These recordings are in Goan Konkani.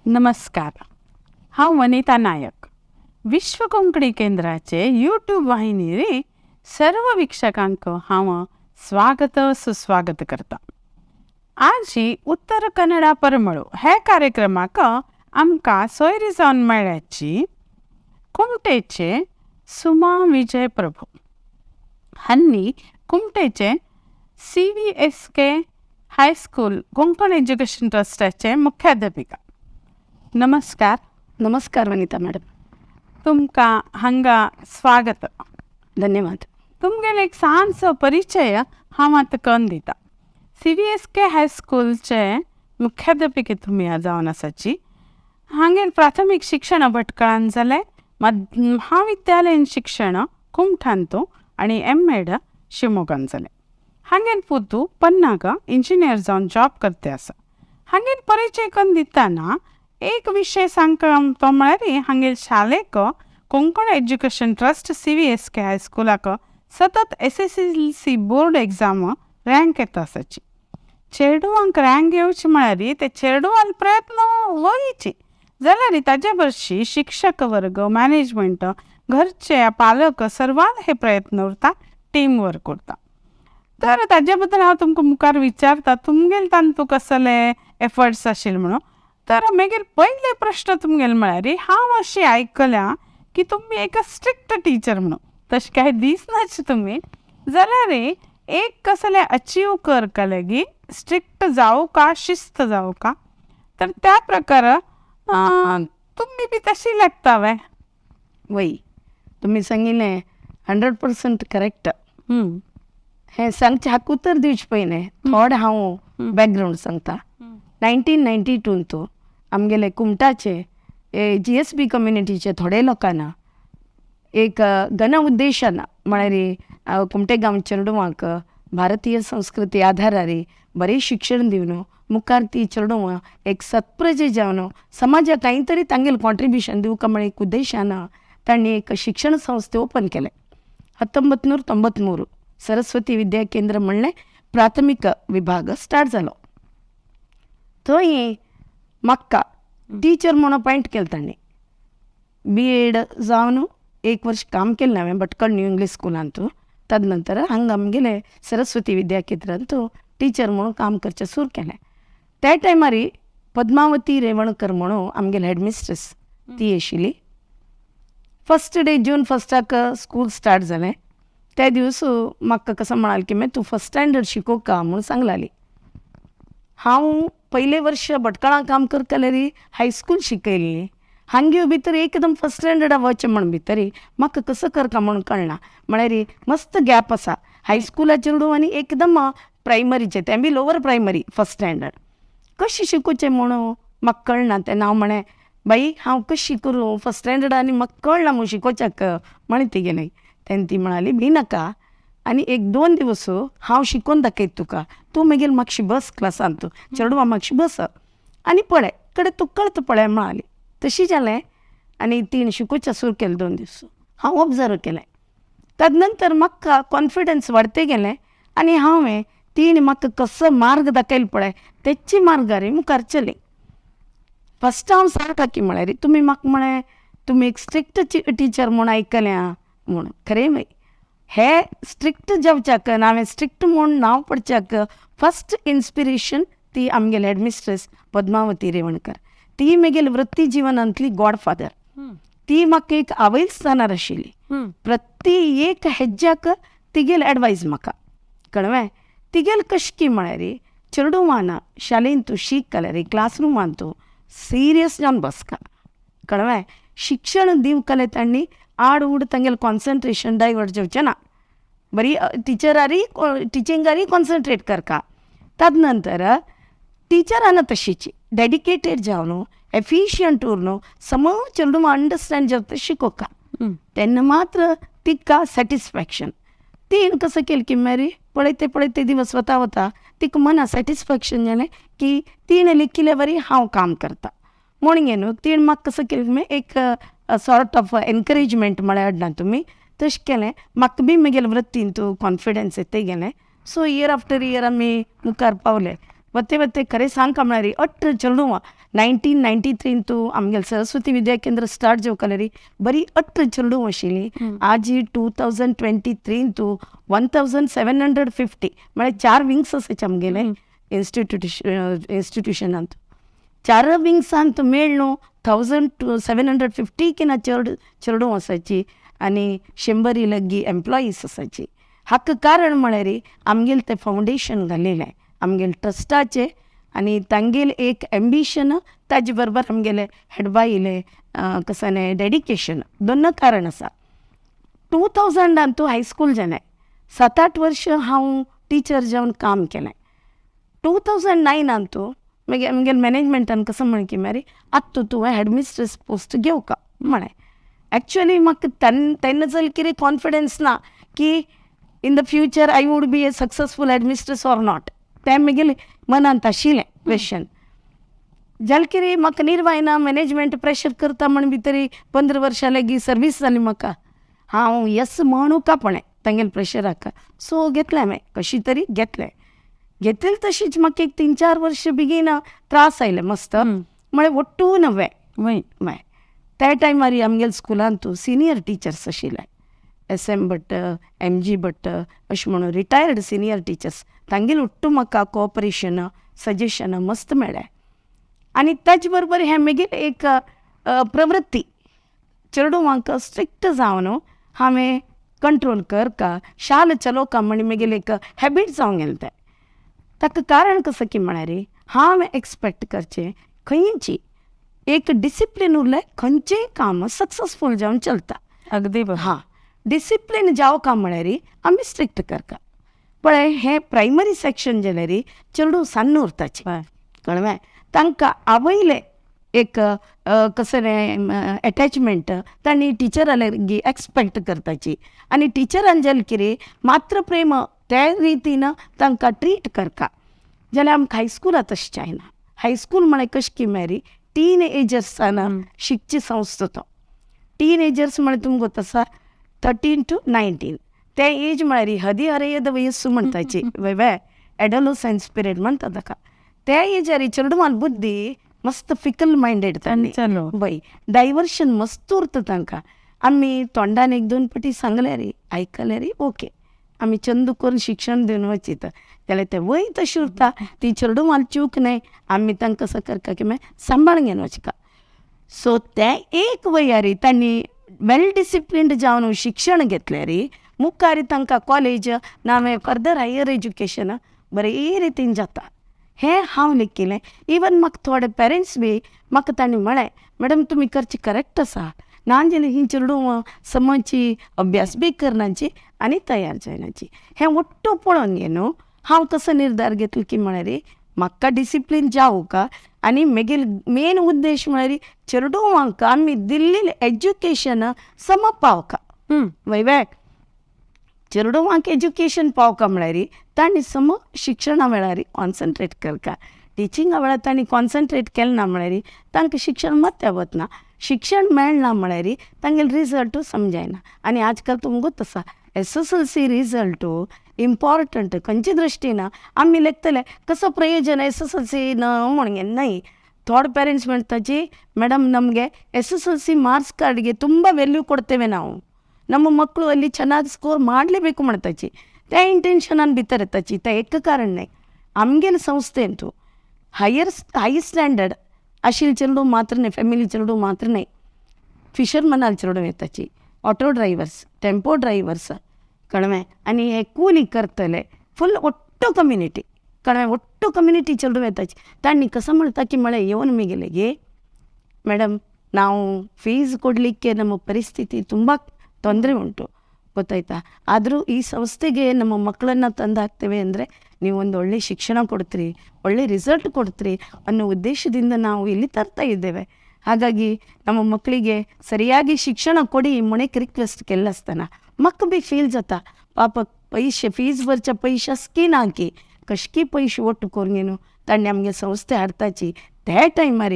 नमस्कार, हांव वनिता नायक. विश्व कोंकणी केंद्राचे यूट्यूब वाहिनीर सर्व वीक्षकांक हांव स्वागत सुस्वागत करता. आज ही उत्तर कन्नडा परमळू ह्या कार्यक्रमाक आमकां सोयरी जावन मेळ्ळ्याची कुमटेचे सुमा विजय प्रभू हांणी कुमटेचे CVSK high school Konkan education ट्रस्टाचे मुख्याध्यापिका. नमस्कार. नमस्कार वनिता मॅडम. तुमकां हांगा स्वागत. धन्यवाद. तुमगेलो एक ल्हानसो परिचय हांव आतां करून दिता. CVSK हायस्कूलचे मुख्याध्यापिके तुमी जावन आसाची. हांगेर प्राथमीक शिक्षण भटकळान जालें, महाविद्यालयीन शिक्षण कुमठांतू आनी एम.एड शिमोगान जालें. हांगेर पुतू पन्नागा इंजिनियर जावन जॉब करते आसा. हांगेर परिचय करून दिताना एक विशय सांगता, तो म्हळ्यार हांगेर शालेक कोंकण एज्युकेशन ट्रस्ट CVSK हायस्कुलाक सतत SSLC board exam rank येता आसाची. चेडवांक रँक येवची म्हळ्यार ते चेडवान प्रयत्न वयची जाल्यार ताजे भरशी शिक्षक वर्ग, मॅनेजमेंट, घरचे पालक सर्वान हे प्रयत्न उरता, टीम वर्क उरता. तर ताजे बद्दल हांव तुमकां मुखार विचारता, तुमगेले तांतू कसले एफर्ट्स आशिल्ले म्हणून. तर मागीर पयले प्रश्न तुमगेले म्हळ्यार, हांव अशें आयकलां की तुमी एक स्ट्रिक्ट टिचर म्हणून. तशें कांय दिसनाच तुमी. जाल्यार एक कसलें अचीव करका लागी स्ट्रिक्ट जावं का शिस्त जावं का, तर त्या प्रकार तुमी बी तशी लागता वे? वय, तुमी सांगिल्लें 100% करेक्ट. हें सांगचें हाका उतर दिवचें पयलें थोडें हांव बॅकग्रावंड सांगता. 1992 आमगेले कुमटाचे GSB कम्युनिटीचे थोडे लोकांना एक गण उद्देशान, म्हळ्यार कुमटे गांव चेडवांक भारतीय संस्कृती आधारार बरें शिक्षण दिवन मुखार ती चेडवां एक सत्प्रजे जावन समाजाक कांय तरी तांगेलें कॉन्ट्रिब्युशन दिवका म्हळ्या एक उद्देशान तांणी एक शिक्षण संस्थे ओपन केलें. 1993 सरस्वती विद्या केंद्र म्हणलें प्राथमीक विभाग स्टार्ट जालो. थंय म्हाका टिचर म्हूण अपॉयंट केलें तांणी. BEd जावन एक वर्स काम केलें हांवें भटकळ न्यू इंग्लीश स्कुलांत. तद नंतर हांगा आमगेले सरस्वती विद्या केंद्रांत टिचर म्हणून काम करचें सुरू केलें. त्या टायमार पद्मावती रेवणकर म्हणून आमगेले हेडमिस्ट्रेस ती आशिल्ली. फर्स्ट डे जून 1 स्कूल स्टार्ट जालें. त्या दिवस म्हाका कसो म्हणाल की तूं फर्स्ट स्टँडर्ड शिकोवका म्हणून सांगलाली. हांव पयलें वर्स भटकळां काम करतालें, हायस्कूल शिकयल्ली. हांगे भितर एकदम फर्स्ट स्टँडर्डा वचचें म्हण भितर म्हाका कसो करता म्हूण कळना. म्हळ्यार मस्त गॅप आसा हायस्कुलाचेर आनी एकदम प्रायमरीचें, तें बी लोवर प्रायमरी फर्स्ट स्टँडर्ड. कशें शिकोवचें म्हणून म्हाका कळना. तेन्ना हांव म्हणें, बाई हांव कशी करूं फर्स्ट स्टँडर्ड आनी म्हाका कळना म्हूण शिकोवच्याक म्हळें तिगेलें. तेन्ना ती म्हणाली, भी नाका आनी एक दोन दिवस हांव शिकोवन दाखयता तुका, तूं मागीर मातशी बस क्लासांत, चेडवां मातशी बस आनी पळय कडे तुका कळटा पळय म्हणाली. तशी जालें आनी तिणें शिकोवचें सुरू केलें. 2 दीस हांव ऑब्जर्व केलें. तद नंतर म्हाका कॉन्फिडन्स वाडते गेलें आनी हांवें तिणें म्हाका कसो मार्ग दाखयलो पळय तेच मार्गार मुखार चली. फर्स्ट हांव सांगता की म्हळ्यार तुमी म्हाका म्हळें तुमी एक स्ट्रिक्ट टिचर म्हूण आयकलें म्हूण. खरें न्हय, हे स्ट्रिक्ट जावच्याक हांवें स्ट्रिक्ट म्हूण नांव पडच्याक फर्स्ट इन्स्पिरेशन ती आमगेली हेडमिस्ट्रेस पद्मावती रेवणकर. ती म्हगेली वृत्ती जिवनांतली गॉडफादर. ती म्हाका एक आवय स्थानार आशिल्ली. प्रति एक हेज्जाक तिगेली एडवायज म्हाका कळवें. तिगेल कशकी म्हळ्यार चेडवान शालेंत तूं शीक जाल्यार क्लासरुमान तूं सिरियस जावन बसका कळवें. शिक्षण दिवकले तांणी आड उड तांगेलें कॉन्सन्ट्रेशन डायवर्ट जावचें ना. बरी टिचरारी टिचिंगारी कॉन्सन्ट्रेट करका. तद नंतर टिचरान तशीची डेडिकेटेड जावन एफिशियंट उरन समज चेडवां अंडरस्टँड जाता शिकोवका तेन्ना मात्र तिका सॅटिस्फॅक्शन. तीण कसो केलें की मागीर पळयते पळयते दिवस वता वता तिका मना सॅटिस्फॅक्शन जालें की तिणें लिखिल्ले वरी हांव काम करता म्हणून न्हू तिणें म्हाका कसो केलें एक सॉर्ट ऑफ एनकरेजमेंट म्हळ्यार हाडना तुमी तशें केलें. म्हाका बी म्हगेले वृत्तीन तूं कॉन्फिडन्स येतय गेलें. सो इयर आफ्टर इयर आमी मुखार पावले. वते वते खरें सांग म्हळ्यार 18 चेडवां 1993 तूं आमगेले सरस्वती विद्या केंद्र स्टार्ट जावंक बरी 18 चेडूं आशिल्लीं. आज 2023 तूं 1750 म्हळ्यार 4 विंग्स आसाचे आमगेले इन्स्टिट्युशनांत. 4 विंग्सांत मेळ्ळो 1750 किना चेड चेडूं आसाची आनी 100 लगी एम्प्लॉईज आसाची. हाका कारण म्हळ्यार आमगेलें तें फावंडेशन घालिल्लें आमगेले ट्रस्टाचें आनी तांगेलें एक एम्बिशन, ताजे बरोबर आमगेले हेडबायले कसलें डेडिकेशन, दोन कारण आसा. 2000 तूं हायस्कूल जालें, 7-8 वर्स हांव टिचर जावन काम केलें. 2009 तूं मागीर आमगेले मॅनेजमेंटान कसो म्हण की मारी आत्तां तुवें हेडमिस्ट्रेस पोस्ट घेवका म्हळें. एक्चुअली म्हाका तेन्ना जाल्यार कितें कॉन्फिडन्स ना की in the future I would be a successful headmistress or not, तें म्हगेलें मनांत आशिल्लें क्वेशन. जालें कितें म्हाका निर्वायना मॅनेजमेंट प्रेशर करता म्हण भितरी 15 वर्सां लागीं सर्वीस जाली म्हाका. हांव येस म्हणूका पळय तांगेले प्रेशराक, सो घेतलें हांवें कशी तरी घेतलें. घेतलें तशीच म्हाका एक 3-4 वर्स बेगीन त्रास आयले मस्त, म्हळ्यार ಒಟ್ಟೂ नव्हे वय. त्या टायमार आमगेले स्कुलांत सिनियर टिचर्स आशिल्ले, S M Bhat, M G Bhat अशें म्हणून रिटायर्ड सिनियर टिचर्स. तांगेले ಒಟ್ಟು म्हाका कोऑपरेशन सजेशन मस्त मेळ्ळें. आनी ताजे बरोबर हें मागीर एक प्रवृत्ती चेडवांक स्ट्रिक्ट जावन हांवें कंट्रोल करका शाल चलोवका म्हण मागीर एक हॅबीट जावन गेलें तें. ताका कारण कसो की म्हळ्यार हांवें एक्सपेक्ट करचें खंयची एक डिसिप्लीन उरलें खंयचेंय काम सक्सेसफूल जावन चलता. अगदी बरोबर. हां, डिसिप्लीन जावका म्हळ्यार आमी स्ट्रिक्ट करका. पळय हें प्रायमरी सेक्शन जाल्यार चेडूं सान्न उरताचें, कळ्ळें? तांकां आवयलें एक कसलें एटॅचमेंट तांणी टिचरा लागीं एक्सपेक्ट करताची आनी टिचरान जालें कितें मात्र प्रेम त्या रितीन तांकां ट्रीट करता. जाल्यार आमकां हायस्कुलांत तशें जायना. हायस्कूल म्हळ्यार कशें की म्हळ्यार टीन एजर्सान शिकची संस्था तो. टीन एजर्स म्हळ्यार तुमकां गोत आसा 13 to 19 ते एज म्हळ्यार हदिहरेयद वयस्सु म्हणटाची, वय एडोलोसन्स पिरियड म्हणटा ताका. त्या एजार चेडवान बुद्धी मस्त फिकल मायंडेड तांणी, वय डायवर्शन मस्त उरता तांकां. आमी तोंडान 1-2 पटी सांगल्यार आयकल्यार ओके, आमी चंद करून शिक्षण दिवन वचित जाल्यार ते वय तशें उरता. ती चेडवान चूक न्हय, आमी तांकां कसो करता की मागीर सांबाळून घेवन वचका. सो ते एक वयारी तांणी वेल डिसिप्लिन्ड जावन शिक्षण घेतल्यार मुखार तांकां कॉलेज नावे फर्दर हायर एज्युकेशन बरे रितीन जाता. हें हांव लेखिलें. इवन म्हाका थोडे पेरंट्स बी म्हाका तांणी म्हळें, मॅडम तुमी करचें करेक्ट आसा, ना जाल्यार हीं चेडूं समजची अभ्यास बी करनाची आनी तयार जायनाची. हें ಒಟ್ಟು पळोवन गे न्हू हांव कसो निर्धार घेतलो की म्हळ्यार म्हाका डिसिप्लीन जावका आनी म्हगेले मेन उद्देश म्हळ्यार चेडवांक आमी दिल्लें एज्युकेशन सम पावका. वय वे चेडवांक एज्युकेशन पावका म्हळ्यार तांणी सम शिक्षणा वेळार कॉन्सन्ट्रेट करका. टिचिंगा वेळार तांणी कॉन्सन्ट्रेट केलें ना म्हळ्यार तांकां शिक्षण मत्या वतना, शिक्षण मेळना म्हळ्यार तांगेले रिजल्ट समजायना. आनी आजकाल तुमकां गोत आसा SSLC result important खंयचे दृश्टीन आमी लेखतले कसो प्रयोजन SSLC म्हणगे न्हय. थोडे पेरेंट्स म्हणटाची ಮೇಡಮ್ ನಮಗೆ SSLC marks ಕಾರ್ಡ್ಗೆ ತುಂಬ ವ್ಯಾಲ್ಯೂ ಕೊಡ್ತೇವೆ ನಾವು, ನಮ್ಮ ಮಕ್ಕಳು ಅಲ್ಲಿ ಚೆನ್ನಾಗಿ ಸ್ಕೋರ್ ಮಾಡಲೇಬೇಕು म्हणटाची. त्या इंटेन्शनान भितर येताची. तें एक कारण न्हय. आमगेले संस्थेंतू हाय स्टँडर्ड आशिल्ले चेडूं मात्र न्हय, फॅमिली चेडूं मात्र न्हय, फिशरमॅनाल चेडूं येताची, ऑटो ड्रायवर्स, टेम्पो ड्रायवर्स, कळ्ळें? आनी हे कुली करतले फूल ಒಟ್ಟು कम्युनिटी, कळ्ळें? ಒಟ್ಟು कम्युनिटी चेडूं येताची. तांणी कसो म्हणटा की म्हळें येवन म्हगेले गे ಮೇಡಮ್ ನಾವು ಫೀಸ್ ಕೊಡಲಿಕ್ಕೆ ನಮ್ಮ ಪರಿಸ್ಥಿತಿ ತುಂಬ ತೊಂದರೆ ಉಂಟು ಗೊತ್ತಾಯ್ತಾ, ಆದರೂ ಈ ಸಂಸ್ಥೆಗೆ ನಮ್ಮ ಮಕ್ಕಳನ್ನು ತಂದು ಹಾಕ್ತೇವೆ ಅಂದರೆ ನೀವು ಒಂದು ಒಳ್ಳೆಯ ಶಿಕ್ಷಣ ಕೊಡ್ತೀರಿ, ಒಳ್ಳೆ ರಿಸಲ್ಟ್ ಕೊಡ್ತೀರಿ ಅನ್ನೋ ಉದ್ದೇಶದಿಂದ ನಾವು ಇಲ್ಲಿ ತರ್ತಾ ಇದ್ದೇವೆ. ಹಾಗಾಗಿ ನಮ್ಮ ಮಕ್ಕಳಿಗೆ ಸರಿಯಾಗಿ ಶಿಕ್ಷಣ ಕೊಡಿ ಮೊಣೆಕ್ ರಿಕ್ವೆಸ್ಟ್ केल्लो म्हाका बी फील जाता पाप पयशे फीज भरच्या पयशे स्किन हाकी कशकी पयशे ಒಟ್ಟು करून न्हू तांणी आमगे संस्थे हाडताची. त्या टायमार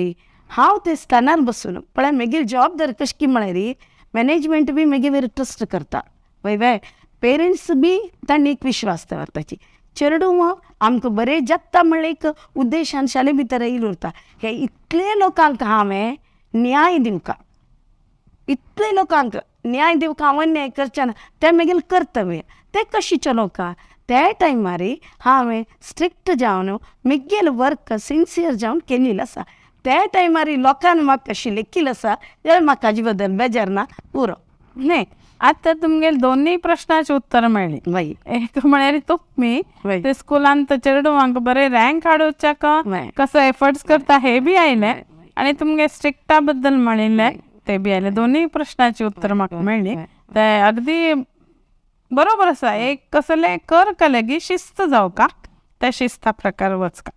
हांव ते स्थानार बसून पळय म्हगेली जबाबदारी कशकी म्हळ्यार मॅनेजमेंट बी म्हगे वयर ट्रस्ट करता, वय वय पेरंट्स बी तांणी एक विश्वास दवरताची. चेडूं आमकां बरें जगता म्हणल्यार एक उद्देशान शाले भितर येयल उरता. हे इतले लोकांक हांवें न्याय दिवका, इतले लोकांक न्याय दिवका हांव अन्याय करचें ना, तें मागीर कर्तव्य. तें कशें चलोवका त्या टायमार हांवें स्ट्रिक्ट जावन म्हगेलें वर्क सिन्सियर जावन केलेलें आसा. त्या टायमार लोकान म्हाका कशें लेखिल्लें आसा जाल्यार म्हाका हाजे बद्दल बेजार ना, पुरो. न्ही, आतां तुमगेले दोनूय प्रश्नाचे उत्तर मेळ्ळी. वय. एक म्हळ्यार तुमी वय. ते स्कुलांत चेडवांक बरे रँक हाडोवच्याक वय. कसो एफर्ट्स करता हे बी आयले, आनी तुमगे स्ट्रिक्टा बद्दल म्हणिल्लें ते बी आयले. दोनूय प्रश्नाची उत्तर म्हाका मेळ्ळी. ते अगदी बरोबर आसा. एक कसले कर केले शिस्त जावका, त्या शिस्ता प्रकार वचका.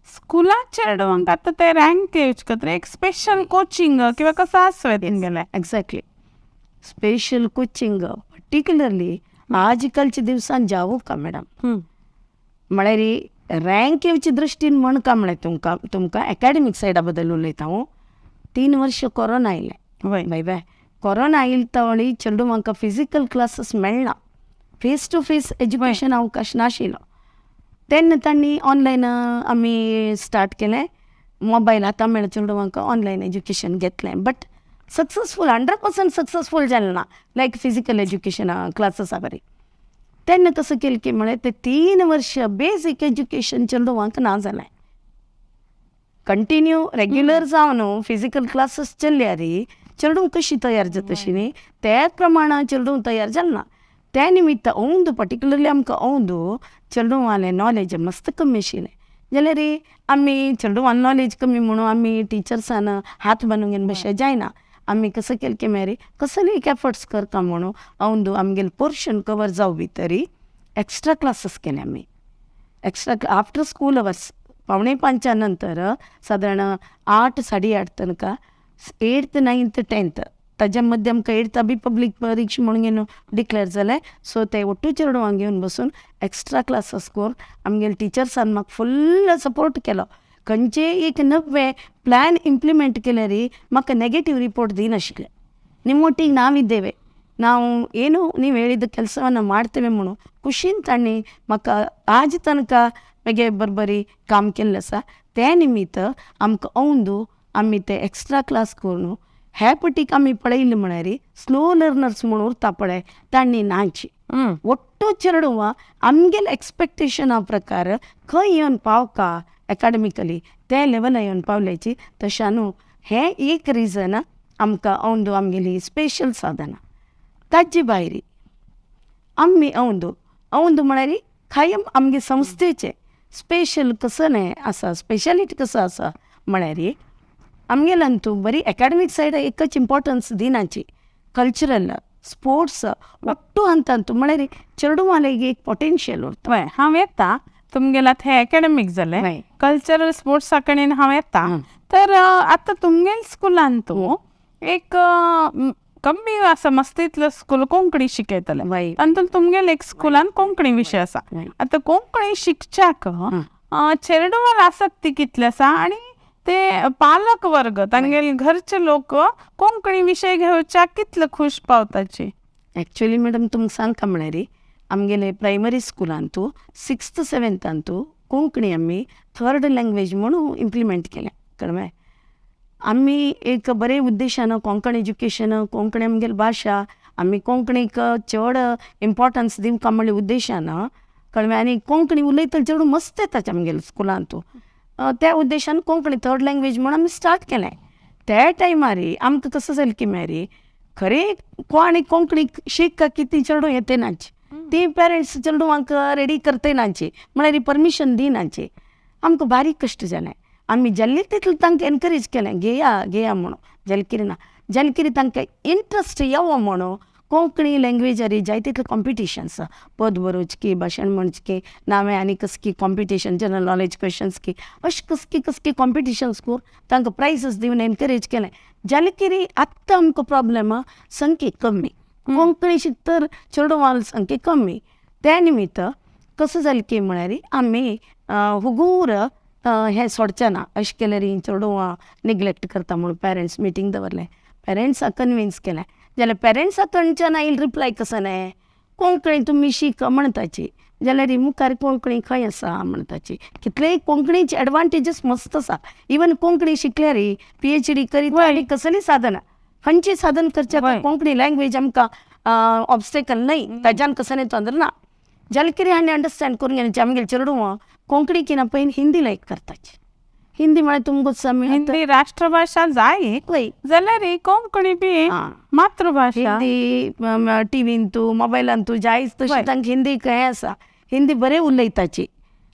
स्कुलात चेडवांक आतां ते रँक येवचे खातीर एक स्पेशल कोचिंग किंवा कसं आसवें तुमगेलें? एग्जॅक्टली, स्पेशल कोचिंग पर्टिक्युलरली आजकालच्या दिवसान जावू का मॅडम, म्हळ्यार रँक येवचे दृश्टीन म्हण का म्हळ्यार तुमकां तुमकां एकाडेमीक सायडा बद्दल उलयता हांव. 3 वर्ष कोरोना आयलें. वय. बाय बाय कोरोना आयले तवळी चेडवांक फिजिकल क्लासीस मेळना, फेस टू फेस एज्युकेशन अवकाश नाशिल्लो. तेन्ना तांणी ऑनलायन आमी स्टार्ट केलें, मोबायल आतां मेळ्ळें चेडवांक ऑनलायन एज्युकेशन घेतलें, बट सक्सेसफूल 100% सक्सेसफूल जालें ना लायक फिजिकल एज्युकेशन क्लासीसा बरी. तेन्ना कसं केलें की म्हळ्यार ते 3 वर्ष बेजीक एज्युकेशन चेडवांक ना जालें. कंटिन्यू रेग्युलर जावन फिजिकल क्लासीस चल्ल्यार चेडूं कशी तयार जाता अशी न्ही, त्याच प्रमाणान चेडूं तयार जालें ना. त्या निमित्त औंद पर्टिक्युलरली आमकां औंद चेडवांलें नॉलेज मस्त कमी आशिल्लें जाल्यार आमी चेडवां नॉलेज कमी म्हणून आमी टिचर्सान हात बांदून घेवन बशें जायना. आमी कसं केलें की मागीर कसले एक एफर्ट्स करता म्हणून औंद आमगेले पोर्शन कवर जावं भितरी एक्स्ट्रा क्लासीस केले आमी. एक्स्ट्रा आफ्टर स्कूल अवर्स 4:45 नंतर सादारण 8 8:30 तनका 8th 9th 10th ताज्या मध्य आमकां 8th बी पब्लीक परीक्षा म्हणून घेवन डिक्लेर जालें. सो ते ಒಟ್ಟು चेडवांक घेवन बसून एक्स्ट्रा क्लासीस करून आमगेले टिचर्सान म्हाका फुल्ल सपोर्ट केलो. खंयचेय एक नवे प्लॅन इम्प्लिमेंट केल्यार म्हाका ನೆಗೆಟಿವ್ ರಿಪೋರ್ಟ್ ದಿನಾಶಿಲ್ಲೆ. ನಿಮ್ಮೊಟ್ಟಿಗೆ ನಾವಿದ್ದೇವೆ, ನಾವು ಏನು ನೀವು ಹೇಳಿದ ಕೆಲಸವನ್ನು ಮಾಡ್ತೇವೆ म्हणून खुशीन तांणी म्हाका आज तनका मागीर बरोबरी काम केल्लें आसा. ते निमित्त आमकां औंदू आमी ते एक्स्ट्रा क्लास करून ह्या पटीक आमी पळयलें म्हळ्यार स्लो लर्नर्स म्हणून उरता पळय तांणी नाची ಒಟ್ಟು चेडवां आमगेले एक्सपेक्टेशना प्रकार खंय येवन पावका एकाडमिकली ते लेवला येवन पावल्याची तशें न्हू. हें एक रिजन आमकां औंदू आमगेली स्पेशल साधना. ताजे भायर आमी औंदू औंदू म्हळ्यार कायम आमगे संस्थेचें स्पेशल कसलें आसा, स्पेशालिटी कसो आसा म्हळ्यार आमगेल्यान तूं बरी एकाडमीक सायड एकच इम्पोर्टन्स दिनाची, कल्चरल स्पोर्ट्स ಒಟ್ಟು ಹಂತ म्हळ्यार चेडवांक एक पोटेन्शियल उरता. वय, हांव येता तुमगेलें आतां हें एकाडमीक जालें, वय. कल्चरल स्पोर्ट्सा कडेन हांव येता. तर आतां तुमगेले स्कुलान तूं एक कमी आसा मस्तीतलो स्कूल कोंकणी शिकयतले, वय. तातूंत तुमगेले एक स्कुलान कोंकणी विशय आसा. वय. आतां कोंकणी शिकच्याक चेडवार आसक्ती कितली आसा आनी ते पालक वर्ग तांगेले घरचे लोक कोंकणी विशय घेवच्याक कितले खुश पावताची? एक्चुअली मॅडम तुमकां सांगता म्हळ्यार आमगेले प्रायमरी स्कुलान तूं 6th 7th तूं कोंकणी आमी थर्ड लँग्वेज म्हणून इम्प्लिमेंट केल्या. कळ्ळें? आमी एक बरे उद्देशान कोंकण एज्युकेशन, कोंकणी आमगेली भाशा, आमी कोंकणीक चड इम्पोर्टन्स दिवका म्हणल्या उद्देशान, कळ्ळें? आनी कोंकणी उलयतले चेडूं मस्त येता आमगेले स्कुलान तूं, त्या उद्देशान कोंकणी थर्ड लँग्वेज म्हणून आमी स्टार्ट केलें. त्या टायमार आमकां कसं जालें की मागीर खरें कोण कोंकणी शीक की ती चेडूं येते नाची, ती पेरंट्स चेडवांक रेडी करते नाची, म्हळ्यार परमिशन दिनाची. आमकां बारीक कश्ट जालें. आमी जाल्ले तितलें तांकां एनकरेज केलें, घेया घेया म्हणून, जालें कितें ना जालें कितें तांकां इंट्रस्ट येवो म्हणून कोंकणी लँग्वेजारी जाय तितले कॉम्पिटिशन्स, पद बरोवचें, भाशण म्हणचें, नावें आनी कसकी कॉम्पिटिशन, जनरल नॉलेज क्वेश्चन्स की अशें कसकी कसकी कॉम्पिटिशन्स करून तांकां प्रायजीस दिवन एनकरेज केलें. जालें कितें आत्तां आमकां प्रॉब्लम संख्ये कमी, कोंकणी शिकतर चेडवां संख्ये कमी. त्या निमित्त कसं जालें की म्हळ्यार आमी हुगूर हें सोडचें ना अशें केल्यार चेडवां निग्लेक्ट करता म्हणून पेरंट्स मिटींग दवरलें, पेरंट्साक कन्विन्स केलें. जाल्यार पेरंट्सा कडच्यान आयिल्लो रिप्लाय कसो न्ही, कोंकणी तुमी शीक म्हणटाची, जाल्यार मुखार कोंकणी खंय आसा म्हणटाची. कितलेय कोंकणीचे एडवांटेजीस मस्त आसा. इवन कोंकणी शिकल्यार PhD करीत आनी कसलीय साधना खंयची साधन करच्या कोंकणी लँग्वेज आमकां ऑब्स्टेकल न्हय, ताज्यान कसलें तोंदर ना. जाल्यार कितें हांणी अंडरस्टँड करून घेवचें, आमगेले चेडूं कोंकणी किना पयलीं हिंदी लायक करताची. हिंदी म्हळ्यार तुमकां हिंदी राष्ट्रभाशा जाय जाल्यार कोंकणी बी मातृभाशा. हिंदी टिवीन तूं मोबायलान तूं जायच तशी तांकां हिंदी हें आसा, हिंदी बरें उलयताची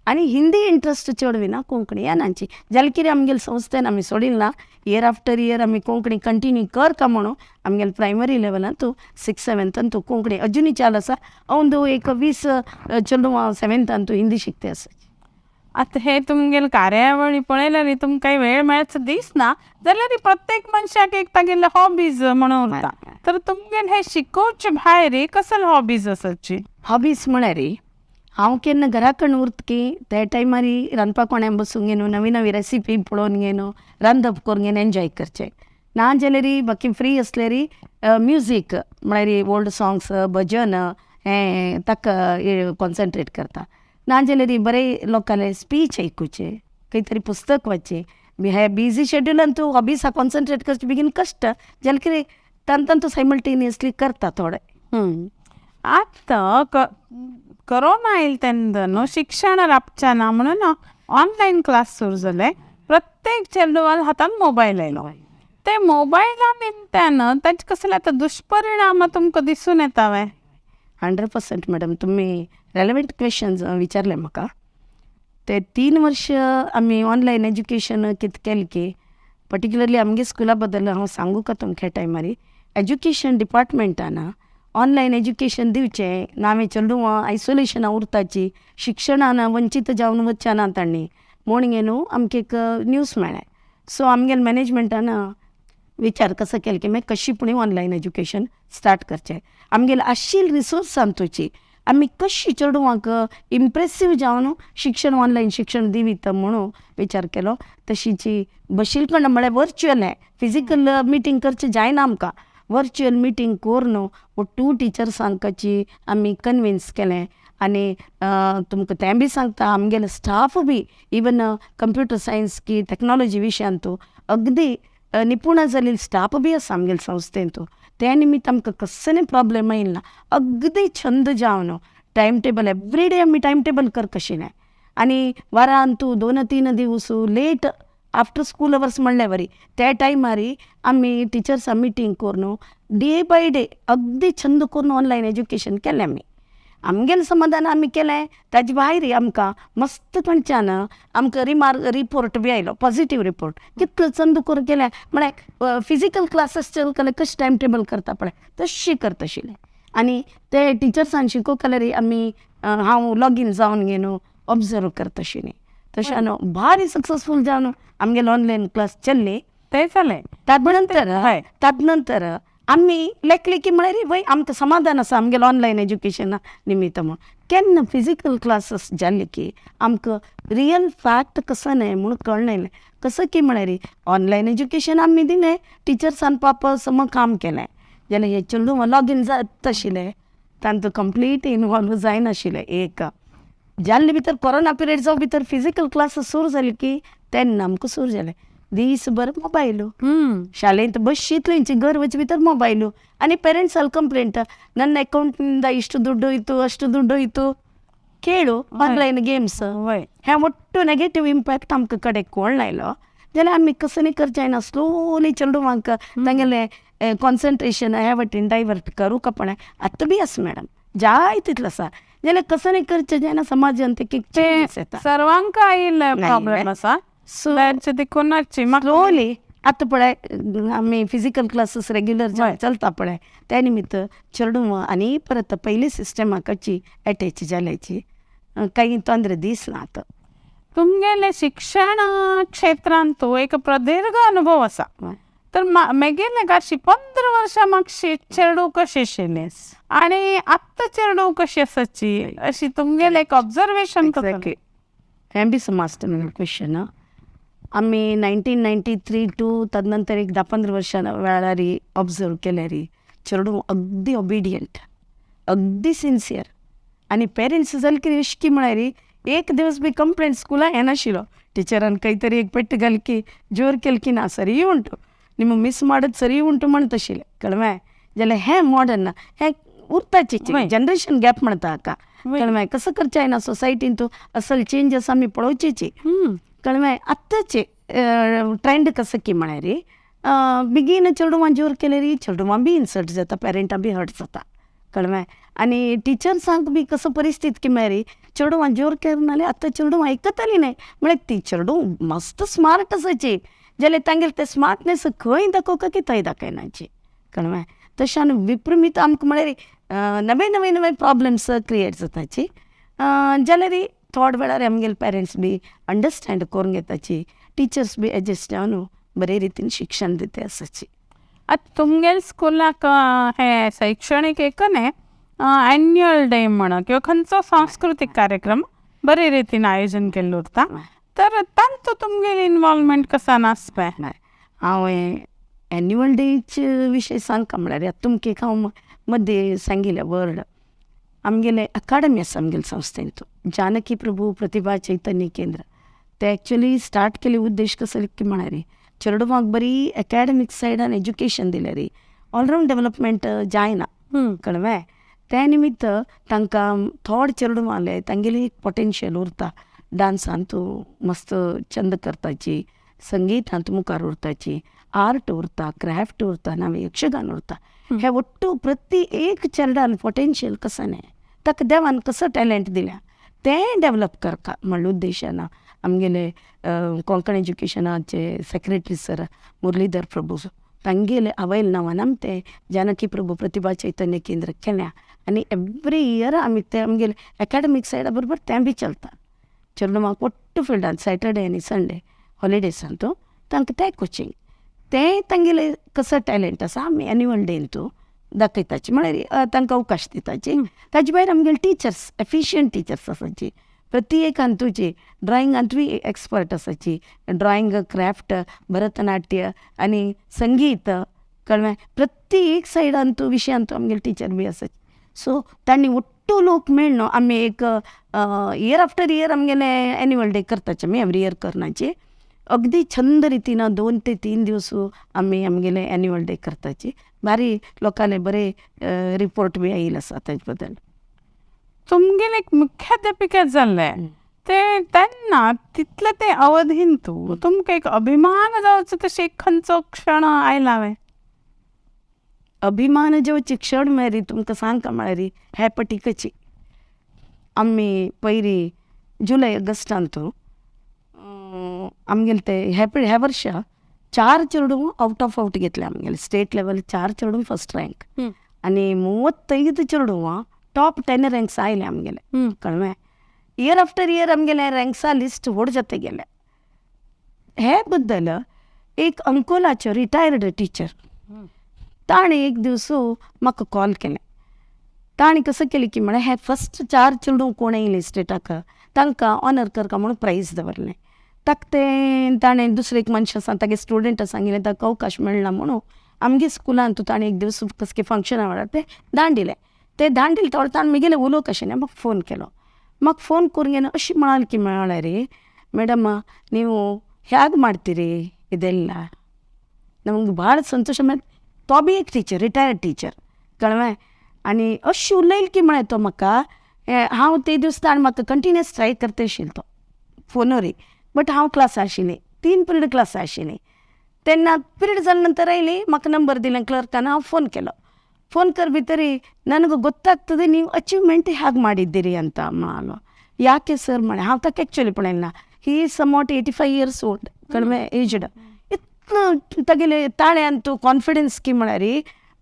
आनी हिंदी इंट्रस्ट चेडवी ना कोंकणी येनाची. जाल्यार कितें आमगेले संस्थेन आमी सोडिल ना, इयर आफ्टर इयर आमी कोंकणी कंटिन्यू कर का म्हणून आमगेले प्रायमरी लेवलान तूं 6th 7th तूं कोंकणी अजुनूय चालू आसा. अंदू एक 20 चेडवां 7th तूं हिंदी शिकते आसा. आतां हे तुमगेले कार्यावळी पळयल्यार तुमकां वेळ मेळचो दिसना, जाल्यार प्रत्येक मनशाक एक तागेले हॉबीज म्हणून उरता. तर तुमगेले हे शिकोवचे भायर कसले हॉबीज आसाची? हॉबीज म्हळ्यार हांव केन्ना घरा कडन उरता की त्या टायमार रांदपा कोण्याक बसून घेवन नवी नवी रेसिपी पळोवन घेवन रांदप करून घेवन एन्जॉय करचें. ना जाल्यार बाकी फ्री आसल्यार म्युजीक म्हळ्यार ओल्ड सॉंग्स, भजन हें ताका कॉन्सन्ट्रेट करता. ना जाल्यार बरें लोकांले स्पीच आयकुचें, खंय तरी पुस्तक वाचचें. हे बिजी शेड्युलान तूं हॉबिसा कॉन्सन्ट्रेट करचें बेगीन कश्ट, जाल्यार कितें तांतून तूं सायमल्टेनियसली करता थोडें. आतां कोरोना आयले तेन्ना न्हू शिक्षण राबचें ना म्हणून ऑनलायन क्लास सुरू जाले. प्रत्येक चेडवान हातान मोबायल आयलो. ते मोबायला निमतान ताचे कसले आतां दुश्परिणाम तुमकां दिसून येता वे? 100% मॅडम, तुमी रेलेवेंट क्वेश्चन्स विचारले म्हाका. ते 3 वर्ष आमी ऑनलायन एज्युकेशन कितें केलें की पर्टिक्युलरली आमगे स्कुला बद्दल हांव सांगू का तुमकां ह्या टायमार. एज्युकेशन डिपार्टमेंटान ऑनलायन एज्युकेशन दिवचें नांवें चेडवां आयसोलेशनां उरताची, शिक्षणान वंचीत जावन वचचे ना तांणी म्हूण न्हू आमकां एक न्यूज मेळ्ळें. सो आमगेले मॅनेजमेंटान विचार कसो केलो की मागीर कशी पूण ऑनलायन एज्युकेशन स्टार्ट करचें. आमगेले आशिल्ले रिसोर्सान तुची आमी कशी चेडवांक इम्प्रेसीव जावन शिक्षण ऑनलायन शिक्षण दिवीत म्हणून विचार केलो. तशीची बशिल्ले कडन म्हळ्यार वर्च्युअल हें फिजिकल मिटींग करचें जायना आमकां, वर्च्युअल मिटींग करून टू टिचर्सांकाची आमी कन्विन्स केलें. आनी तुमकां तें बी सांगता, आमगेले staff be even computer science की टॅक्नोलॉजी विशयांतू अगदी निपुण जाल्ले स्टाफ बी आसा आमगेले संस्थेंतू. ते निमित्त आमकां कसलें प्रॉब्लेम येयला ना, अगदी छंद जावन टायम टेबल एवरी डे आमी टायम टेबल कर कशी न्हय. आनी वरान तूं 2-3 दिवस लेट आफ्टर स्कूल अवर्स म्हणल्यार वरी त्या टायमार आमी टिचर्सां मिटींग करून डे बाय डे अगदी छंद करून ऑनलायन एज्युकेशन केलें आमी. आमगेलें समाधान आमी केलें. ताजे भायर आमकां मस्त खंयच्यान आमकां रिमार्क रिपोर्ट बी आयलो, पॉजिटीव रिपोर्ट. कितलो चंद करून केलें म्हळ्यार फिजिकल क्लासीस चलतले कशें टायम टेबल करता पळय तशी करताशिल्लें. आनी ते टिचर्सान शिकोवंक जाल्यार आमी हांव लॉगीन जावन घेवन ऑब्जर्व करताशिल्लें. तशें न्हू भारी सक्सेसफूल जावन आमगेले ऑनलायन क्लास चल्ली. तें जालें. ताजे नंतर आमी लेखले की म्हळ्यार वय आमकां समाधान आसा आमगेलें ऑनलायन एज्युकेशना निमित्त म्हूण. केन्ना फिजिकल क्लासीस जाले की आमकां रियल फॅक्ट कसो न्हय म्हूण कळ्ळें. कसो की म्हळ्यार ऑनलायन एज्युकेशन आमी दिलें, टिचर्सान पाप सम काम केलें. जाल्यार हे चेडूं लॉगीन जाताशिल्लें तांकां कंप्लीट इनवॉल्व जायनाशिल्लें. एक जाल्ले भितर कोरोना पिरियड जावं भितर फिजिकल क्लासीस सुरू जाले की तेन्ना आमकां सुरू जालें दीसभर मोबायल. ಶಾಲೆಯಿಂದ ಬಸ್ಸಿತ್ಲಿಂಚಿ घर ವಚ್ಚ ಭಿತರ್ ಮೊಬೈಲು. ಆನಿ ಪೇರೆಂಟ್ಸ್ ಅಲ್ಲಿ ಕಂಪ್ಲೇಂಟ್, ನನ್ನ ಅಕೌಂಟಿಂದ ಇಷ್ಟು ದುಡ್ಡು ಹೋಯ್ತು ಅಷ್ಟು ದುಡ್ಡು ಹೋಯ್ತು ಕೇಳು ऑनलायन गेम्स. हें ಒಟ್ಟು ನೆಗೆಟಿವ್ ಇಂಪ್ಯಾಕ್ಟ್ आमकां कडेन कळ्ळो आयलो जाल्यार आमी कसं करचें ना, स्लोली चेडवांक तांगेलें कॉन्सन्ट्रेशन ह्या वटेन डायवर्ट करूं का. आतां बी आसा मॅडम, जाय तितलो आसा. जाल्यार कसं करचें जायना समाजान ते ते सर्वांक आयिल्ले प्रॉब्लेम आसा. सो देखूनच स्लोली आतां पळय आमी फिजिकल क्लासीस रेग्युलर चलता पळय, त्या निमित्त चेडवां आनी परत पयली सिस्टमाकची एटॅच जाल्याची काही तोंदरे दिसना आतां. तुमगेले शिक्षण क्षेत्रांत एक प्रदीर्घ अनुभव आसा. तर मेगेले गाशी 15 वर्सां मागशी चेडूं कशें आशिल्लें आनी आत्तां चेडूं कशी आसाची अशी तुमगेलें एक ऑब्जर्वेशन. एक्झॅक्टली, हें बी मास्टर क्वेश्चन. आमी 1993 टू तदनंतर एक 10-15 वर्सां वेळार ऑब्जर्व केल्यार चेडूं अगदी ओबिडियंट, अगदी सिन्सियर. आनी पेरंट्स जाले की अशें की म्हळ्यार एक दिवस बी कंप्लेंट स्कुलान येनाशिल्लो. ಟಿಚರನ್ ಕೈತರಿ एक ಪೆಟ್ಟು ಗಲ್ಕಿ ಜೋರ್ ಕೆಲ್ಕಿ ನಾ ಸರಿ ಉಂಟು, ನಿಮ್ಮ ಮಿಸ್ ಮಾಡೋದು ಸರಿ ಉಂಟು म्हणतशिले कळमें. जाल्यार हें मॉडर्न हें उरताची जनरेशन गॅप म्हणटा हाका कळमें. कसं करचें ना सोसायटीन तूं असल चेंजस आमी पळोवचेची कळमें. आत्ताचे ट्रेंड कसं की म्हळ्यार बेगीन चेडवां जोर केल्यार चेडवां बी इन्सल्ट जाता, पेरंटां बी हर्ट जाता कळमें. आनी टिचर्सांक बी कसो परिस्थिती की म्हळ्यार चेडवां जोर करनाले आतां चेडवां आयकतालीं न्हय. म्हळ्यार ती चेडूं मस्त स्मार्ट आसाची जाल्यार तांगेले ते स्मार्टनेस खंय दाखोवका की थंय दाखयनाची कळमें. तशें आनी विपरीत आमकां म्हळ्यार नवे नवे नवे प्रॉब्लम्स क्रिएट जाताची. जाल्यार थोड वेळार आमगेले पेरंट्स बी अंडरस्टँड करून घेताची, टिचर्स बी एडजस्ट जावन बरे रितीन शिक्षण दिता आसाची. आतां तुमगेले स्कुलाक हे शैक्षणीक एक न्ही एन्युअल डे म्हण किंवा खंयचो सांस्कृतीक कार्यक्रम बरे रितीन आयोजन केल्लो उरता, तर तांचो तुमगेली इन्वॉल्वमेंट कसा नासपा? हांव एन्युअल डेचे विशय सांगता म्हळ्यार आतां तुमकां एक हांव मदीं सांगिल्लें वर्ड. आमगेले अकाडमी आसा आमगेले संस्थेंत, जानकी प्रभू प्रतिभा चैतन्य केंद्र. ते एक्चुली स्टार्ट केले उद्देश कसो की म्हळ्यार चेडवांक बरी एकाडमीक सायडान एज्युकेशन दिल्यार ऑलरावंड डेवलपमेंट जायना कळमें. ते निमित्त तांकां थोडे चेडवां आसले तांगेली एक पोटेन्शियल उरता, डांसांत मस्त छंद करताची, संगीतांत मुखार उरताची, आर्ट उरता, क्राफ्ट उरता, नावे यक्षगान उरता. हे ಒಟ್ಟು प्रति एक चेडवान पोटेन्शियल कसो न्ही ताका देवान कसो टॅलंट दिल्या तें डेवलप करता म्हणल्या उद्देशान आमगेले कोंकण एज्युकेशनाचे सेक्रेटरी सर मुरलीधर प्रभू तांगेले आवयल नांवान आमी तें जानकी प्रभू प्रतिभा चैतन्य केंद्र केल्या. आनी एवरी इयर आमी तें आमगेले एकाडमीक सायडा बरोबर तें बी चलता. चेडवांक ಒಟ್ಟು फिल्डान सॅटर्डे आनी संडे हॉलिडेजांतू तांकां तें कोचिंग तें तांगेलें कसो टॅलंट आसा आमी एन्युअल डेंतू दाखयताची, म्हळ्यार तांकां अवकाश दिताची. ताजे भायर आमगेले टिचर्स एफिशियंट टिचर्स आसाची, प्रति एक हातूची ड्रॉइंगांतूय एक्सपर्ट आसाची, ड्रॉइंग, क्राफ्ट, भरतनाट्य आनी संगीत कळ्ळें प्रति एक सायडांतू विशयांतू आमगेले टिचर बी आसाची. सो तांणी ಒಟ್ಟು लोक मेळ्ळ आमी एक इयर आफ्टर इयर आमगेले एन्युअल डे करताचे आमी एवरी इयर करनाची. अगदी छंद रितीन 2 ते 3 दिवस आमी आमगेले एन्युअल डे करताची. भारी लोकांले बरे रिपोर्ट बी आयिल्ले आसा ताजे बद्दल. तुमगेले एक मुख्याध्यापिका जाल्ले ते तेन्ना तितले ते अवधीन तूं तुमकां एक अभिमान जावचो तशें एक खंयचो क्षण आयला वे? अभिमान जेवचे क्षण म्हळ्यार तुमकां सांगता म्हळ्यार हे पटिकची आमी पयली जुलय ऑगस्टांतू आमगेले ते ह्या वर्सा 4 चेडूं आवट ऑफ आवट घेतले आमगेले स्टेट लेवल 4 चेडूं फर्स्ट रँक आनी 35 चेडवां टॉप 10 रँक्स आयले आमगेले कळ्ळें. इयर आफ्टर इयर आमगेले रँक्सा लिस्ट व्हड जाता गेले. हे बद्दल एक अंकोलाच्यो रिटायर्ड टिचर ताणें एक दिवस म्हाका कॉल केलें. ताणें कसं केलें की म्हळ्यार हे फर्स्ट 4 चेडूं कोण येयले स्टेटाक तांकां ऑनर करता म्हणून प्रायज दवरलें. ताका तें ताणें दुसरे एक मनशां आसा तागे स्टुडंट सांगिल्लें ताका अवकाश मेळना म्हणून आमगे स्कुलांत ताणें एक दिवस कसके फंक्शना वेळार तें धाडलें. तें धाडलें थोडे ताणें म्हगेलें उलोवंक आशिल्लें म्हाका फोन केलो. म्हाका फोन करून घेवन अशें म्हणाल की म्हळ्यार ಮೇಡಮ್ಮ ನೀವು ಹ್ಯಾಗೆ ಮಾಡ್ತೀರಿ ಇದೆಲ್ಲ, ನಮ್ಗೆ ಭಾಳ ಸಂತೋಷ. ಮೇಲೆ तो बी एक टिचर, रिटायर्ड टिचर कळ्ळें. आनी अशें उलयलें की म्हळ्यार तो म्हाका हांव ते दीस ताणें म्हाका कंटिन्युअस ट्राय करता आशिल्लो तो फोनूय, बट हांव क्लासा आशिल्लें, 3 पिरियड क्लासा आशिल्लें. तेन्ना पिरियड जाले नंतर आयली म्हाका नंबर दिले ಕ್ಲರ್ಕನ, ಹಾಂ ಫೋನ್ ಕೇಳೋ ಫೋನ್ ಕರ್ ಬಿತ್ತರಿ ನನಗೆ ಗೊತ್ತಾಗ್ತದೆ ನೀವು ಅಚೀವ್ಮೆಂಟ್ ಹೇಗೆ ಮಾಡಿದ್ದೀರಿ ಅಂತ ಅಮ್ಮ. ಯಾಕೆ ಸರ್ ಮಾಡಿ ಹಾಂ ತಕ್ಕ ಆ್ಯಕ್ಚುಲಿ ಪಣೆಲ್ಲ he is somewhat 85 years old, ಕಡಿಮೆ ಏಜ್ಡ್. इतलो तागेले ताळे अंतू कॉन्फिडन्स की म्हळ्यार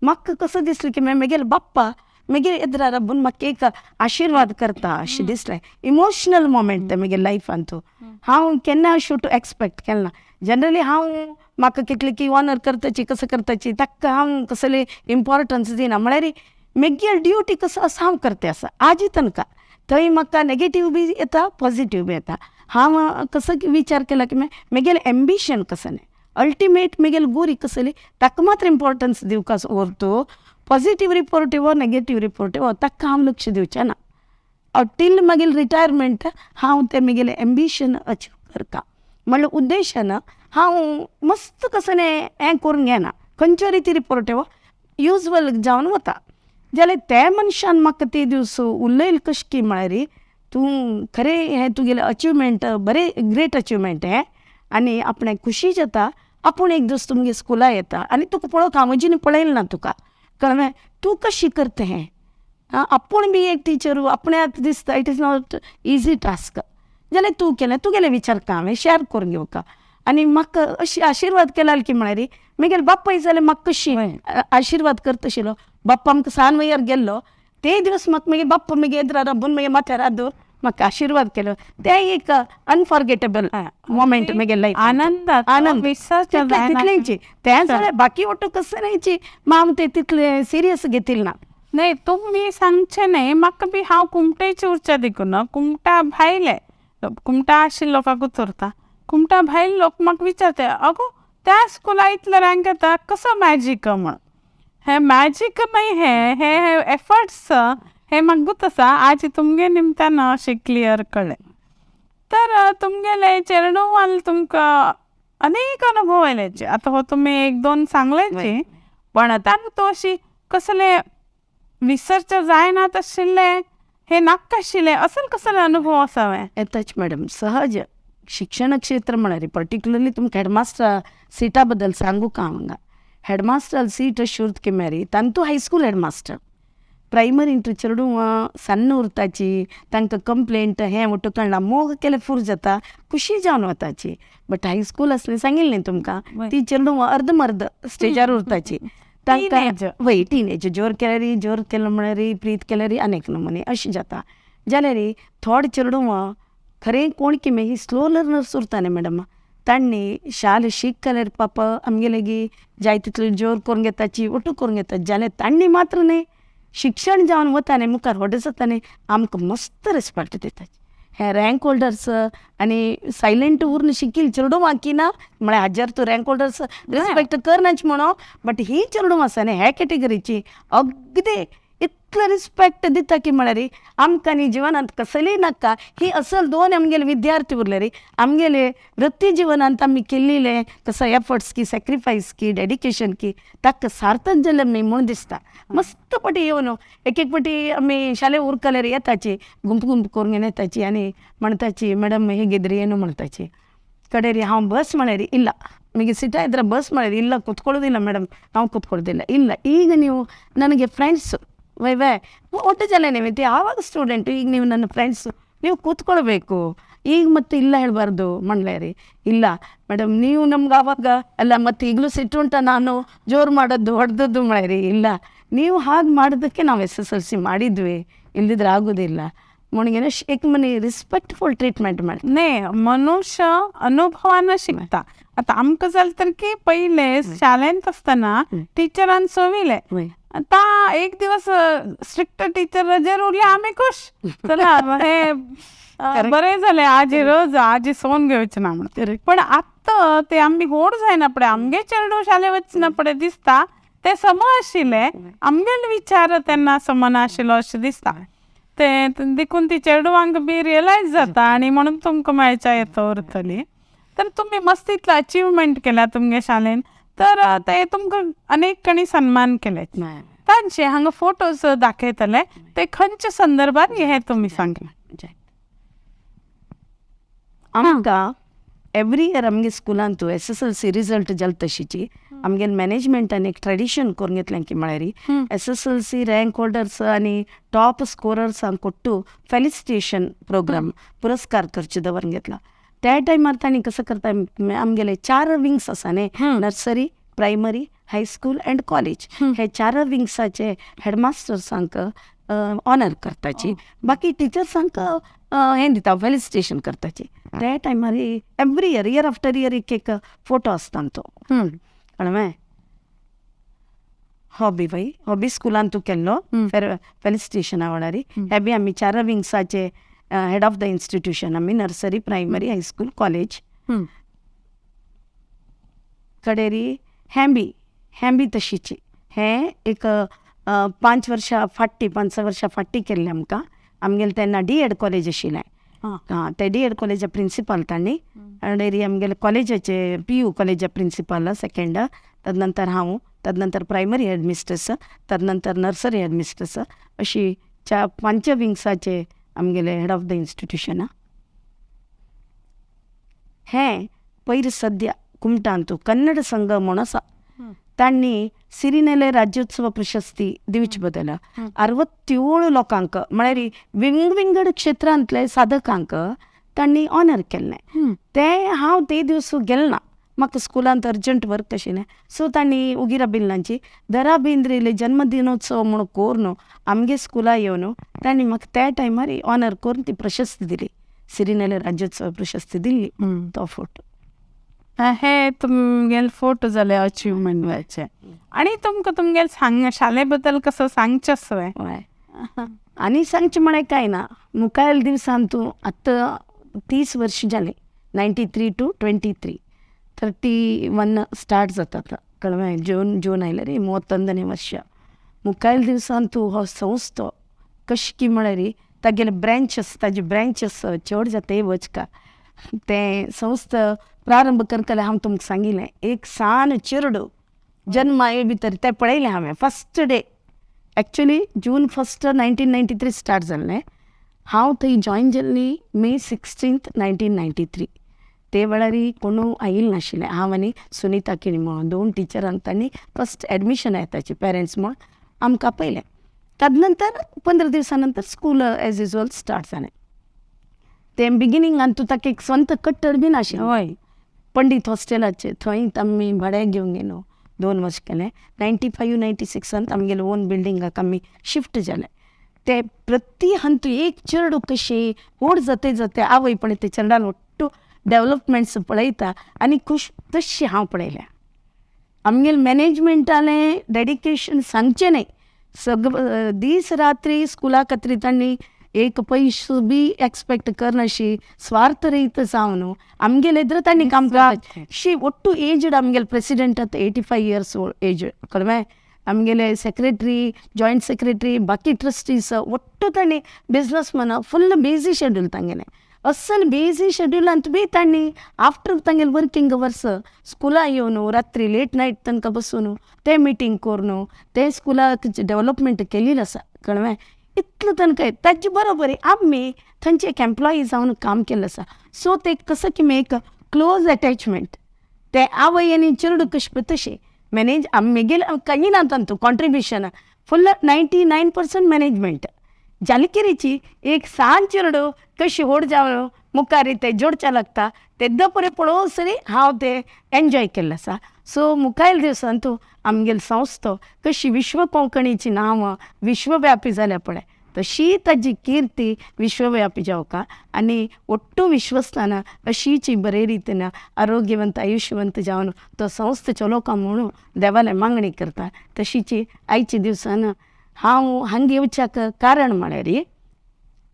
म्हाका कसो दिसलें की म्हगेले बाप्पा म्हगे एदरा राबून म्हाका एक आशिर्वाद करता अशें दिसलें. इमोशनल मोमेंट तें म्हगे लायफांतू. हांव केन्ना अशें टू एक्सपेक्ट केलें ना. जनरली हांव म्हाका कितलें की ऑनर करताची कसो करताची ताका हांव कसलें इम्पोर्टन्स दिना, म्हळ्यार म्हगे ड्युटी कसो आसा हांव करता आसा आजी तनका. थंय म्हाका नेगेटीव बी येता पॉजिटीव बी येता. हांव कसो विचार केला की म्हगेलें एम्बिशन कसो न्ही, अल्टिमेट म्हगेली गुरी कसली ताका मात्र इम्पोर्टन्स दिवपाक व्हरतो. पॉजिटीव रिपोर्ट येवो नेगेटीव रिपोर्ट येवो ताका हांव लक्ष दिवचें ना. टील मागीर रिटायरमेंट हांव तें म्हगेलें एम्बिशन अचीव करता म्हणल्यार उद्देशान हांव मस्त कसलें हें करून घेना, खंयच्या रिती रिपोर्ट हो युजवल जावन वता. जाल्यार त्या मनशान म्हाका ते दीस उलयलें कशें की म्हळ्यार तूं खरें हें तुगेलें अचिवमेंट बरें ग्रेट अचिवमेंट हें आनी आपणाक खुशी जाता आपूण एक दीस तुमगे स्कुला येता आनी तुका पळोवंक हांव अजून पळयलें ना तुका, कळ्ळें, तूं कशी करता हें, आपूण बी एक टिचरू आपणाक दिसता it is not easy task, जाल्यार तूं केलें तुगेलें विचारता हांवें शेअर करून घेवका आनी म्हाका अशी आशिर्वाद केला की म्हळ्यार म्हगेले बापूय जाल्यार म्हाका कशी आशिर्वाद करता आशिल्लो. बाप्पा आमकां सान वयार गेल्लो ते दिवस म्हाका मागीर बाप्पा मागीर एदरार राबून मागीर माथ्यार हात दवर म्हाका आशिर्वाद केलो, ते एक अनफॉर्गेटेबल मोमेंट म्हगे लायफ. आनंद आनंद तितलेंची तें जाल्यार बाकी वटू कसं न्हयची हांव ते तितले सिरियस घेतिल ना. नाही तुम्ही सांगचे न्ही म्हाका बी हांव कुमटेची उरच्या देखून कुमटा भायले कुमटा आशिल्ले लोकांकूच उरता, कुमटा भायले लोक म्हाका विचारता अगो त्या स्कुला इतलो रँक येता कसो मॅजीक म्हण. हे मॅजीक न्हय हे हे एफर्ट्स हे म्हाका गुत आसा, आज तुमगे निमतान अशें क्लियर कळ्ळें. तर तुमगेले चेडवान तुमकां अनेक अनुभव आयल्याचे, आतां हो तुमी एक दोन सांगल्याची, पण तांकां तो अशी कसले विसरचे जायना आशिल्ले हे नाका आशिल्ले असल कसले अनुभव आसा वे? येताच मॅडम, सहज शिक्षण क्षेत्र म्हळ्यार पर्टिक्युलरली तुमकां हेडमास्टर सिटा बद्दल सांगू का हांगा. हेडमास्टर सीट अशी उरता की मॅरी तांतू हायस्कूल हेडमास्टर प्रायमरी चेडवां सान्न उरताची, तांकां कंप्लेंट हें वटू कळना, मोग केल्यार फूर जाता, खुशी जावन वताची. बट हायस्कूल आसलें सांगिल्लें न्ही तुमकां, ती चेडवां अर्द मर्द स्टेजार उरताची, तांकां वय टिनेज जोर केल्यार जोर केलो म्हळ्यार प्रीत केल्यार अनेक नमुने अशें जाता. जाल्यार थोडे चेडवां खरें कोण की ही स्लो लर्नर्स उरता न्ही मॅडम, तांणी शाल शीक केल्यार पापा आमगे लागीं जाय तितली जोर करून घेताची वटू करून घेता, जाल्यार तांणी मात्र न्ही शिक्षण जावन वता न्ही मुखार व्हड जाता न्ही आमकां मस्त रिस्पेक्ट दिता. हे रँक होल्डर्स आनी सायलेंट उरून शिकील चेडवां की ना म्हळ्यार हाजेर तूं रँक होल्डर्स रिस्पेक्ट करनाच म्हणो, बट he चेडवां आसा न्ही ह्या कॅटेगरीची अगदी इतलो रिस्पेक्ट दिता की म्हळ्यार आमकां न्ही जिवनांत कसलीय नाका ही असल दोन आमगेले विद्यार्थी उरले रे आमगेले वृत्ती जिवनांत आमी केल्ले कसो एफर्ट्स की सॅक्रिफायस की डेडिकेशन की ताका सार्थक जालें न्ही म्हूण दिसता. मस्त पटी येवन एक एक पटी आमी शाले उरकल्यार येताची गुंप गुंप करून येताची आनी म्हणटाची मॅडम हे गिद्री येನು म्हणटाची, कडेरी हांव बस म्हळ्यार ಇಲ್ಲ ನಿಮಗೆ ಸಿಟ ಇದ್ರೆ ಬಸ್ ಮಾಡಿರಿ ಇಲ್ಲ ಕೂತ್ಕೊಳ್ಳೋದಿಲ್ಲ ಮೇಡಮ್, ನಾವು ಕೂತ್ಕೊಳ್ಳೋದಿಲ್ಲ ಇಲ್ಲ. ಈಗ ನೀವು ನನಗೆ ಫ್ರೆಂಡ್ಸು ವೈ ವೈ ಒಟ್ಟು ಜನ ನೀವು ಆವಾಗ ಸ್ಟೂಡೆಂಟು, ಈಗ ನೀವು ನನ್ನ ಫ್ರೆಂಡ್ಸು, ನೀವು ಕೂತ್ಕೊಳ್ಬೇಕು ಈಗ ಮತ್ತೆ ಇಲ್ಲ ಹೇಳಬಾರ್ದು ಮಂಡ್ಲೇರಿ. ಇಲ್ಲ ಮೇಡಮ್ ನೀವು ನಮ್ಗೆ ಆವಾಗ ಅಲ್ಲ ಮತ್ತು ಈಗಲೂ ಸಿಟ್ಟು ಉಂಟ ನಾನು ಜೋರು ಮಾಡೋದು ಹೊಡೆದದ್ದು ಮಾಡ್ರಿ, ಇಲ್ಲ ನೀವು ಹಾಗೆ ಮಾಡೋದಕ್ಕೆ ನಾವು SSLC ಮಾಡಿದ್ವಿ, ಇಲ್ದಿದ್ರೆ ಆಗೋದಿಲ್ಲ. मुणगे एक मनी रिस्पेक्टफुल ट्रिटमेंट मेळटा. न्ही मनुष्य अनुभवान शिकता. आतां आमकां जालें तर की पयले शाळेंत आसतना टिचरान सोविले आतां एक दिवस स्ट्रिक्ट टिचर रजेर उरले आमी खुश, चला हे बरें जालें आजी रज आजी सोन घेवचे ना म्हणून. पण आतां ते आमी व्हड जायना पळय आमगे चेडूं शाळे वचना पळय दिसता ते सम आशिल्ले आमगेले विचार तेन्ना सम नाशिल्लो अशें दिसता. ते देखून ती चेडवांक बी रियलायज जाता आनी म्हणून तुमकां मेळच्या येता उरतली. तर तुमी मस्त इतलो अचिवमेंट केल्या तुमगे शाळेन, तर ते तुमकां अनेक कणी सन्मान केले तांचे हांगा फोटोज दाखयतले ते खंयच्या संदर्भात हे तुमी सांगला. आमकां एवरी इयर आमगे स्कुलांत SSLC result जाल तशीची आमगे मॅनेजमेंटान एक ट्रेडिशन करून घेतलें की म्हळ्यार SSLC rank holders आनी टॉप स्कोरर्सांक कोट्टू फेलिसिटेशन प्रोग्राम पुरस्कार करचे दवरून घेतला. त्या टायमार तांणी कसं करता आमगेले 4 विंग्स आसा न्ही, nursery, primary, high school and college, हे 4 विंग्साचे हेडमास्टर्सांक ऑनर करताची, बाकी टिचर्सांक हें दिता फेलिसिटेशन करताची. त्या टायमार every year year after year एक एक फोटो आसता तो कळ्ळें. हो बी बाई हो बी स्कुलान तूं केल्लो फेलिसिटेशना वेळार. हे बी आमी 4 विंग्साचे हेड ऑफ the institution आमी nursery, primary, high school, college कडेरी. हें बी हें बी तशीची हें एक 5 वर्सां फाटी 5-6 वर्सां फाटी केल्लें आमकां आमगेलें तेन्ना डी एड कॉलेज आशिल्लें. आं, ते डी एड कॉलेजा प्रिंसिपल तांणी, आनी आमगेले कॉलेजाचे पी यू कॉलेजा प्रिंसिपल सेकेंड, तदनंतर हांव, तदनंतर प्रायमरी हेडमिस्ट्रेस, तदनंतर नर्सरी हेडमिस्ट्रेस, अशी 4-5 विंग्साचे आमगेले हेड ऑफ the institution. हें पयर सद्या कुमटांतू कन्नड संघ म्हूण आसा, तांणी सिरिनेले राज्योत्सव प्रशस्ती दिवचे बदल 67 लोकांक म्हळ्यार विंग विंगड क्षेत्रांतले साधकांक तांणी ऑनर केल्लें. तें हांव ते दिवस गेलें ना, म्हाका स्कुलांत अर्जंट वर्क आशिल्लें. सो तांणी उगिरा बिल्लांची दरा बेंद्रेले जन्मदिनोत्सव म्हूण करून आमगे स्कुला येवन तांणी म्हाका त्या टायमार ऑनर करून ती प्रशस्ती दिली, सिरिनेले राज्योत्सव प्रशस्ती दिली. तो फोटो हे तुमगेले फोटो जाले अचिव्हमेंटाचे. आनी तुमकां तुमगेले सांग शाले बद्दल कसो सांगचें आसलें? हय, आनी सांगचें म्हळ्यार कांय ना. मुखायल दिवसान तूं आतां 30 वर्स जालें, 93 to 23, 31 start जाता आतां, कळ्ळें? जून आयल्यार 31 वर्ष. मुखायल दिवसान तूं हो संस्थो कशी की म्हळ्यार तागेले ब्रँचेस, ताजे ब्रँचेस चड जाता वचका. तें संस्था प्रारंभ करतलें हांव तुमकां सांगिल्लें, एक सान चेरडूं जन्मा भितर तें पळयलें हांवें first day. Actually June 1 1993 start जाल्लें. हांव थंय जॉयन जाल्ली May 16 1993. ते वेळार कोणू आयिल्लें नाशिल्लें. हांव आनी सुनीता किणी म्हणून 2 टिचरांक तांणी फस्ट एडमिशन येताची पेरंट्स म्हूण आमकां आपयलें. तदनंतर 15 दिवसां नंतर स्कूल एज युजल स्टार्ट जालें. तें बिगिनींगान तूं ताका एक स्वंत कट्टर बी नाशिल्लें. हय, पंडीत हॉस्टेलाचेर थंय आमी भाड्याक घेवन गेलो, 2 वर्स केलें. 95 96 आमगेले ओन बिल्डिंगाक आमी शिफ्ट जाले. ते प्रति हंत एक चेडूं कशी व्हड जाते जाते आवय पळय ते चेरडान ಒಟ್ಟು डेवलपमेंट्स पळयता आनी खूश तशी हांव पळयल्या. आमगेले मॅनेजमेंटालें डेडिकेशन सांगचें न्हय, सग दीस रात्री स्कुला खातीर तांणी एक पयसो बी एक्सपेक्ट करनाशी स्वार्थ रहित जावन आमगेले एद्र तांणी काम करता. शी ಒಟ್ಟು ಏಜ್ಡ್ आमगेले प्रेसिडेंट आतां 85 इयर्स एज, कळ्ळें? आमगेले सेक्रेटरी, जॉयंट सेक्रेटरी, बाकी ट्रस्टीज ಒಟ್ಟು तांणी बिजनसमॅन, फुल बिजी शेड्यूल तांगेलें. असल बिजी शेड्युलांत बी तांणी आफ्टर तांगेले वर्किंग अवर्स स्कुला येवन रात्री लेट नायट तांकां बसून ते मिटींग करून ते स्कुलाक डेवलपमेंट केलेली आसा, कळ्ळें? इतलें तांकां ताजे बरोबर आमी थंयचे एक एम्प्लॉई जावन काम केल्लें आसा. सो ते कसो की एक क्लोज अटॅचमेंट, ते आवय आनी चेडूं कशें पळय तशें मॅनेज आमगेले कांय ना तांतू कॉन्ट्रिब्युशन फुल 99% मॅनेजमेंट. जालकिरीची एक सान चेडूं कशी व्हड जावन मुखार ते जोडच्या लागता तेद्दां पळय पळोवसरी हांव ते एन्जॉय केल्लें आसा. सो मुखायल दिवसान तूं आमगेले संस्था कशी विश्व कोंकणीची नांवां विश्वव्यापी जाल्या पळय तशी ताजी कीर्ती विश्वव्यापी जावका आनी ಒಟ್ಟು विश्वस्ताना अशीची बरे रितीन आरोग्यवंत आयुष्यवंत जावन तो संस्था चलोवका म्हणून देवाले मागणी करता. तशीची आयच्या दिवसान हांव हांगा येवच्याक कारण म्हळ्यार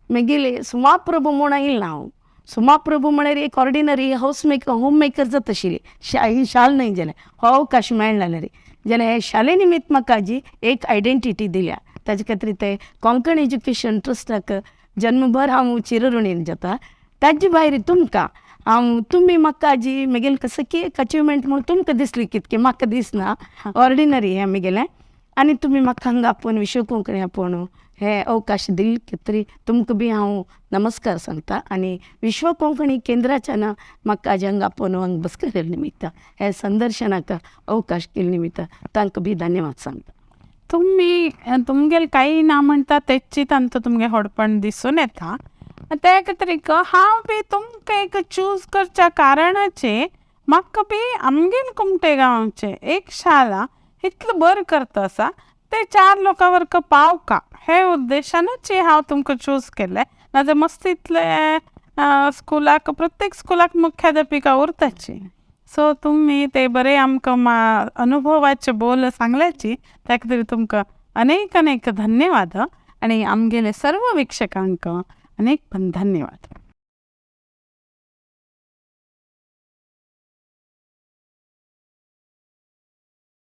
मागीर सुमाप्रभू म्हूण आयिल्लें हांव. सुमाप्रभू म्हळ्यार एक ऑर्डिनरी हावस मेकर होम मेकर जाता आशिल्ली, ही शाल न्हय जाल्यार हो अवकाश मेळना जाल्यार जाल्यार हे शाले निमित्त म्हाका जी एक आयडेंटिटी दिल्या. ताजे खातीर ते कोंकण एज्युकेशन ट्रस्टाक जन्मभर हांव चिरऋणी जाता. ताजे भायर तुमकां हांव तुमी म्हाका जी म्हगेलें कसो की एक अचिवमेंट म्हूण तुमकां दिसली कितकें म्हाका दिसना, ऑर्डिनरी हें म्हगेलें. आनी तुमी म्हाका हांगा आपोवन विश्व कोंकणी आपोवन हे अवकाश दिले खातीर तुमकां बी हांव नमस्कार सांगता. आनी विश्व कोंकणी केंद्राच्यान म्हाका हांगा आपोवन हांगा बसका केल्ले निमित्त हे संदर्शनाक अवकाश केल्ले निमित्त तांकां बी धन्यवाद सांगता. तुमी तुमगेले कांय ना म्हणटा तेची तांचो तुमगे व्हडपण दिसून येता. त्या खातीर हांव बी तुमकां एक चूज करच्या कारणाचे म्हाका बी आमगेले कुमटे गांवचे एक शाळा इतलें बरें करता आसा ते 4 लोकां वर्ग पावका हे उद्देशानूच हांव तुमकां चूज केलें. नाजाल्यार मस्त इतले स्कुलाक प्रत्येक स्कुलाक मुख्याध्यापिका उरताची. सो तुमी ते बरे आमकां अनुभवाचे बोल सांगल्याची त्या खातीर तुमकां अनेक अनेक धन्यवाद आनी आमगेले सर्व वीक्षकांक अनेक पण धन्यवाद.